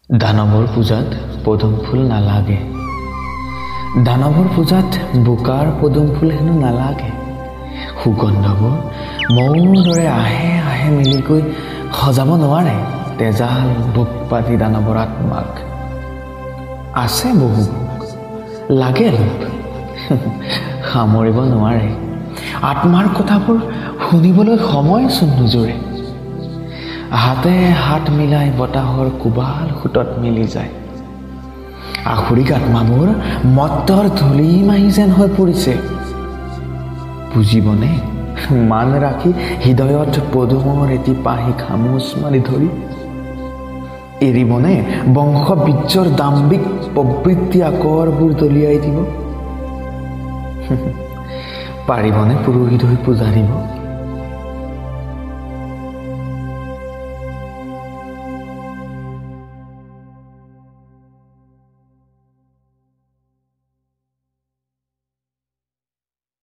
দানৱৰ পূজাত পদুম ফুল নালাগে, দানৱৰ পূজাত বোকাৰ পদুম ফুল হেনো নালাগে। সুগন্ধবোৰ মৌৰ দৰে আহে আহে মিলি গৈ সজাব নোৱাৰে তেজাল ভোগপাতি দানৱৰ আত্মাক। আছে বহু ভোগ, লাগে লোভ, সামৰিব নোৱাৰে। আত্মাৰ কথাবোৰ শুনিবলৈ সময়চোন নোজোৰে। হাতে হাত মিলাই বতাহৰ কোবাল সোঁতত মিলি যায়। আসুৰিক আত্মাবোৰ মত্তৰ ধূলি মাহি যেন হৈ পৰিছে। বুজিবনে মান ৰাখি হৃদয়ত পদুমৰ এটি পাহি খামোচ মাৰি ধৰি এৰিবনে বংশ বীৰ্যৰ দাম্ভিক প্ৰবৃত্তি আকৰবোৰ দলিয়াই দিব? পাৰিবনে পুৰোহিত হৈ পূজা দিব?